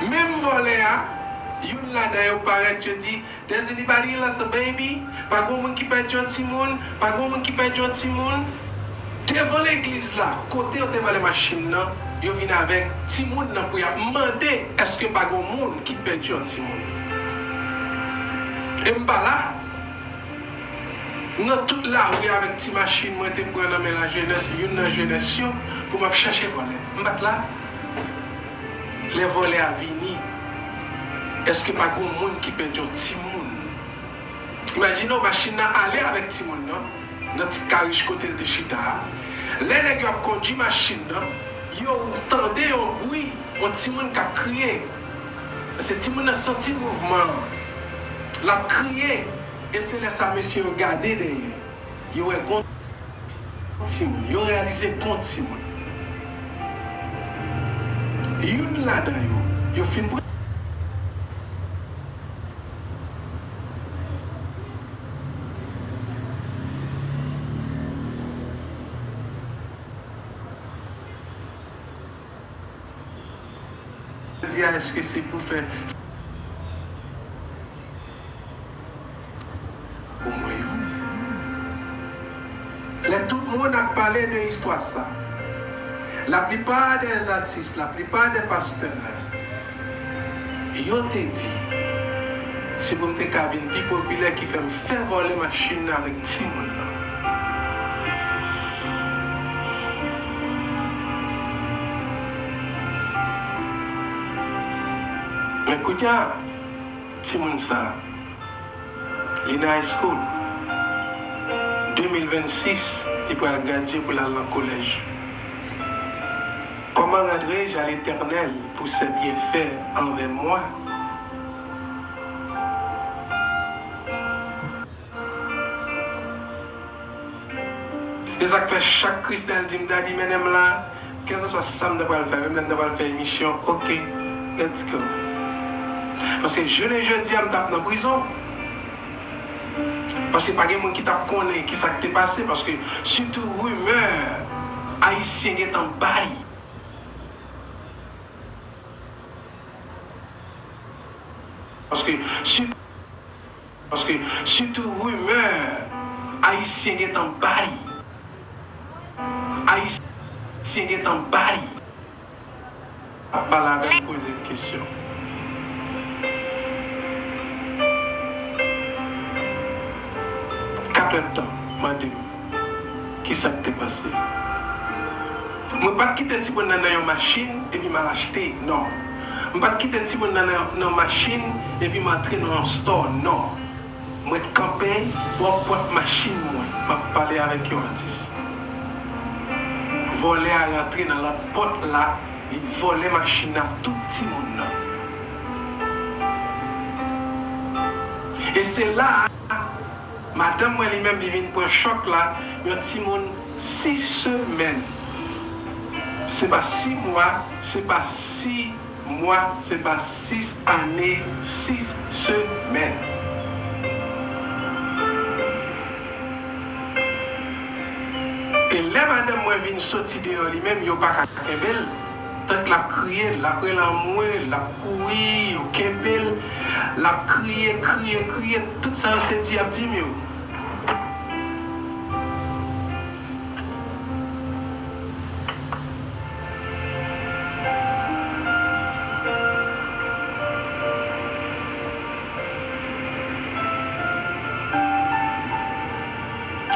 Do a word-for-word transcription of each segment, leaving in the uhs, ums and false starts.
Menm vòlè a, youn ladan yo parèt, yo di, "There's anybody lost a baby?" Pa gen moun ki pèdi yon timoun? Pa gen moun ki pèdi yon timoun? Devan legliz la, kote yo te vòlè machin nan, yo vin avèk timoun nan pou y ap mande, èske pa gen moun ki pèdi yon timoun? E m pa la. Nan tout lari avèk ti machin mwen te pran nan men lajenès, youn nan jenès yo, pou m ap chache vòlè. M pa t la. Lè vòlè a vini, èske pa gen moun ki pèdi yon timoun? Imajine w, machin nan ale avèk timoun nan, nan ti karich kote l te chita a. Lè nèg yo ap kondui machin nan, yo tande yon bri, yon timoun k ap kriye. Se timoun nan santi mouvman an. L ap kriye. E se lè sa mesye yo gade dèyè. Yo wè gon timoun. Yo reyalize gon timoun. Youn ladan yo, yo fin pran. Jodi a, èske se pou fè pou mwen yo? Lè tout moun ap pale de istwa sa, laplipa dè atis, laplipa dè pastè, yo te di, se pou m te ka vin pi popilè ki fè m fè vòlè machin nan avèk timoun nan. Men kounye a, timoun sa, li nan high school. De mil vennsis, li pral gradye pou l al nan kolèj. Comment rendrai-je à l'Éternel pour ses bienfaits envers moi? Se sa k fè chak Kristèl di m, "Dadi, mennen m la, kèlkeswa sa m ta pral fè, menm lè m ta pral fè emisyon, oke, let's go." Paske jounen jodi a, m t ap nan prizon. Paske pa gen moun ki t ap konnen ki sa k te pase, paske sitou rimè Ayisyen gentan bay. Paske si, paske sitou rimè Ayisyen gentan bay. Ayisyen gentan bay. Ap pale avè m, poze m kesyon. Katè tan, mande m, ki sa k te pase? Mwen pa t kite timoun nan nan yon machin epi m al achte, non. M pa t kite timoun nan nan, nan machin epi m antre nan yon store, non. Mwen t kanpe bò pòt machin mwen, m ap pale avèk yon atis. Vòlè a rantre nan lòt pòt la, li vòlè machin nan, tout timoun nan. E se la a, madanm mwen li menm, li vin pran chòk la, yon timoun sis semèn. Se pa sis mwa, se pa sis mwa, se pa sis ane, sis semèn. E lè madanm mwen vin soti deyò li menm, yo pa ka kenbe l. Tank l ap kriye, l ap rele anmwe, l ap kouri, yo kenbe l. L ap kriye, kriye, kriye. Tout sa yo se di y ap di m yo.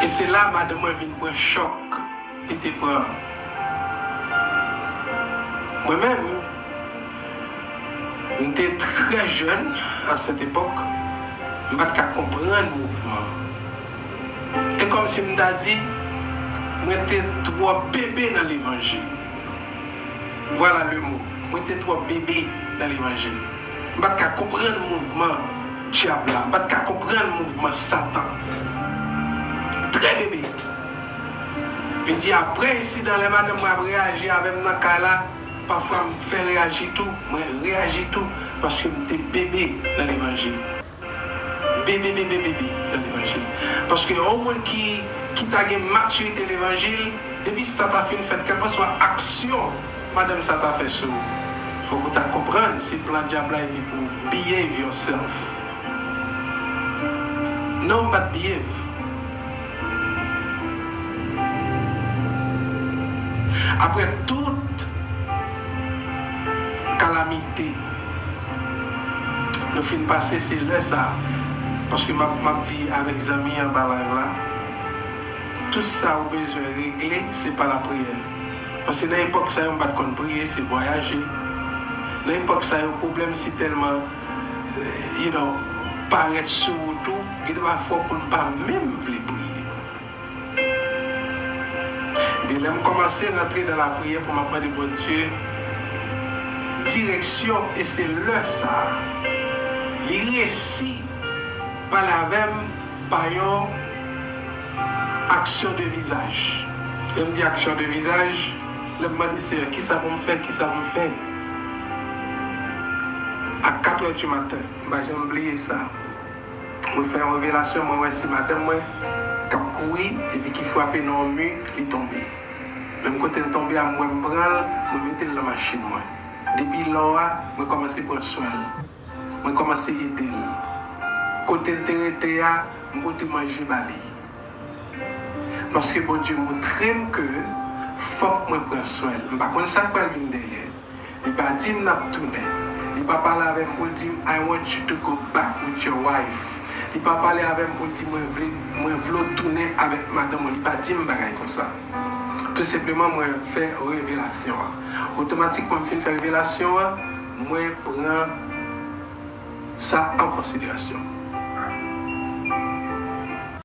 E se la madanm mwen vin pran chòk li te pran an. Mwen menm, m te trè jèn a sèt epòk, m pa t ka konprann mouvman an. E kòmsi m ta di, mwen te twò bebe nan levanjil. Voilà le mot. Mwen te twò bebe nan levanjil. M pa t ka konprann mouvman dyab la. M pa t ka konprann mouvman Satan. Trè bebe. Vin di apre ensidan, lè madanm mwen ap reyaji avè m nan kay la, pafwa m fè reyaji tou, mwen reyaji tou, paske m te bebe nan levanjil. Bebe, bebe, bebe nan levanjil. Paske yon moun ki, ki ta gen matirite levanjil, depi sa ta fin fèt, kèlkeswa aksyon madanm sa ta fè sou ou, Fòk ou ta konprann se plan dyab la epi pou behave yourself. Non, m pa t behave. Apre tout kalamite nou fin pase, se lè sa, paske m ap, m ap di avèk zanmi anba live la, tout sa ou bezwen regle, se pa lapriyè. Paske nan epòk sa yo, m pa t konn priye, se vwayaje. Nan epòk sa yo, pwoblèm si tèlman, you know, parèt sou wout ou, gen de fwa ou konn pa menm vle priye. Ebyen, lè m kòmanse rantre nan lapriyè pou m ap mande Bondye direksyon, e se lè sa a, li resi pale avè m pa yon aksyon de vizaj. Lè m di aksyon de vizaj, lè m mande Seyè, kisa pou m fè, kisa pou m fè? A kat è di maten, m pa janm bliye sa. Mwen fè yon revelasyon, mwen wè se madanm mwen k ap kouri, epi ki frape nan yon mi, li tonbe. Menm kote l tonbe a, m wè m pran l, mwen mete l nan machin mwen. Depi lò a, mwen kòmanse pran swen l. Mwen kòmanse ede l. Kote l te rete a, m pote manje ba li. Paske Bondye montre m ke fòk mwen pran swen l. M pa konn sa k pral vin dèyè. Li pa di m n ap tounen. Li pa pale avè m pou l di m, "I want you to go back with your wife." Li pa pale avè m pou l di, "Mwen vle, mwen vle w tounen avèk madanm ou." Li pa di m bagay konsa. Tou senpleman, mwen fè revelasyon an. Otomatikman, m fin fè revelasyon an, mwen pran sa an konsiderasyon.